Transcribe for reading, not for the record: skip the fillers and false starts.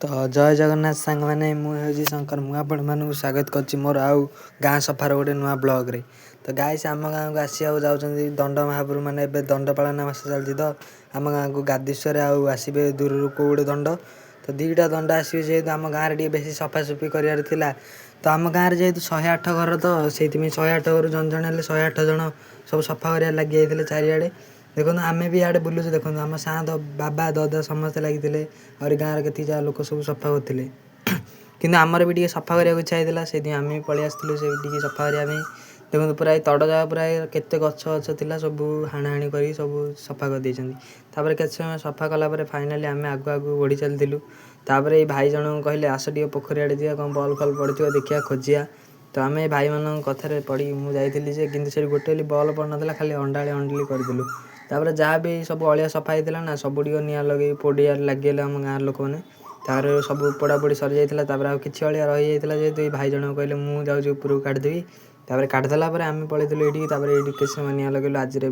ତ ଜୟ ଜଗନ୍ନାଥ ସାଙ୍ଗମାନେ, ମୁଁ ହେଉଛି ଶଙ୍କର। ମୁଁ ଆପଣମାନଙ୍କୁ ସ୍ୱାଗତ କରୁଛି ମୋର ଆଉ ଗାଁ ସଫାର ଗୋଟେ ନୂଆ ବ୍ଲଗ୍ରେ। ତ ଗାଇସ୍, ଆମ ଗାଁକୁ ଆସିବାକୁ ଯାଉଛନ୍ତି ଦଣ୍ଡ ମହାପ୍ରଭୁ। ମାନେ ଏବେ ଦଣ୍ଡ ପାଳନ ମାସ ଚାଲିଛି, ତ ଆମ ଗାଁକୁ ଗାଦିଶ୍ୱରେ ଆଉ ଆସିବେ ଦୂରରୁ କେଉଁ ଗୋଟେ ଦଣ୍ଡ। ତ ଦୁଇଟା ଦଣ୍ଡ ଆସିବେ। ଯେହେତୁ ଆମ ଗାଁରେ ଟିକେ ବେଶୀ ସଫାସୁଫି କରିବାର ଥିଲା, ତ ଆମ ଗାଁରେ ଯେହେତୁ 108 ଘର, ତ ସେଇଥିପାଇଁ 108 ଘରୁ ଜଣ ଜଣ ହେଲେ 108 ଜଣ ସବୁ ସଫା କରିବାରେ ଲାଗିଯାଇଥିଲେ ଚାରିଆଡ଼େ। ଦେଖନ୍ତୁ, ଆମେ ବି ଇଆଡ଼େ ବୁଲୁଛୁ। ଦେଖନ୍ତୁ, ଆମ ସାଆନ୍ତ, ବାବା, ଦଦା ସମସ୍ତେ ଲାଗିଥିଲେ। ଆହୁରି ଗାଁର କେତିକି ଯାହା ଲୋକ ସବୁ ସଫା କରୁଥିଲେ। କିନ୍ତୁ ଆମର ବି ଟିକେ ସଫା କରିବାକୁ ଇଚ୍ଛା ହେଇଥିଲା, ସେଇଥିପାଇଁ ଆମେ ବି ପଳେଇ ଆସିଥିଲୁ ସେଇଠି ସଫା କରିବା ପାଇଁ। ଦେଖନ୍ତୁ, ପୁରା ଏ ତଡ଼ ଜାଗା ପୁରା କେତେ ଗଛ ଗଛ ଥିଲା, ସବୁ ହାଣାହାଣି କରିକି ସବୁ ସଫା କରିଦେଇଛନ୍ତି। ତାପରେ କେତେ ସମୟ ସଫା କଲା ପରେ ଫାଇନାଲି ଆମେ ଆଗକୁ ଆଗକୁ ବଢ଼ି ଚାଲିଥିଲୁ। ତାପରେ ଏଇ ଭାଇ ଜଣଙ୍କୁ କହିଲେ, ଆସ ଟିକେ ପୋଖରୀ ଆଡ଼େ ଯିବା, କ'ଣ ବଲ୍ ଫଲ୍ ପଡ଼ିଥିବ ଦେଖିବା, ଖୋଜିବା। ତ ଆମେ ଭାଇମାନଙ୍କ କଥାରେ ପଡ଼ିକି ମୁଁ ଯାଇଥିଲି ଯେ, କିନ୍ତୁ ସେଠି ଗୋଟେ ହେଲେ ବଲ୍ ପଡ଼ିନଥିଲା, ଖାଲି ଅଣ୍ଡାଳି ଅଣ୍ଡାଳି କରିଦେଲୁ। ତାପରେ ଯାହା ବି ସବୁ ଅଳିଆ ସଫା ହେଇଥିଲା ନା, ସବୁଟିକ ନିଆଁ ଲଗେଇ ପୋଡ଼ିବାରେ ଲାଗିଗଲେ ଆମ ଗାଁର ଲୋକମାନେ। ତାପରେ ସବୁ ପୋଡ଼ାପୋଡ଼ି ସରିଯାଇଥିଲା। ତାପରେ ଆଉ କିଛି ଅଳିଆ ରହିଯାଇଥିଲା, ଯେହେତୁ ଏଇ ଭାଇ ଜଣକ କହିଲେ, ମୁଁ ଯାଉଛି ଉପରକୁ କାଢ଼ିଦେବି। ତାପରେ କାଢ଼ିଦେଲା ପରେ ଆମେ ପଳେଇଥିଲୁ ଏଇଠିକି। ତାପରେ ଏଇଠି କିଛି ସମୟ ନିଆଁ ଲଗେଇଲୁ ଆଜିର।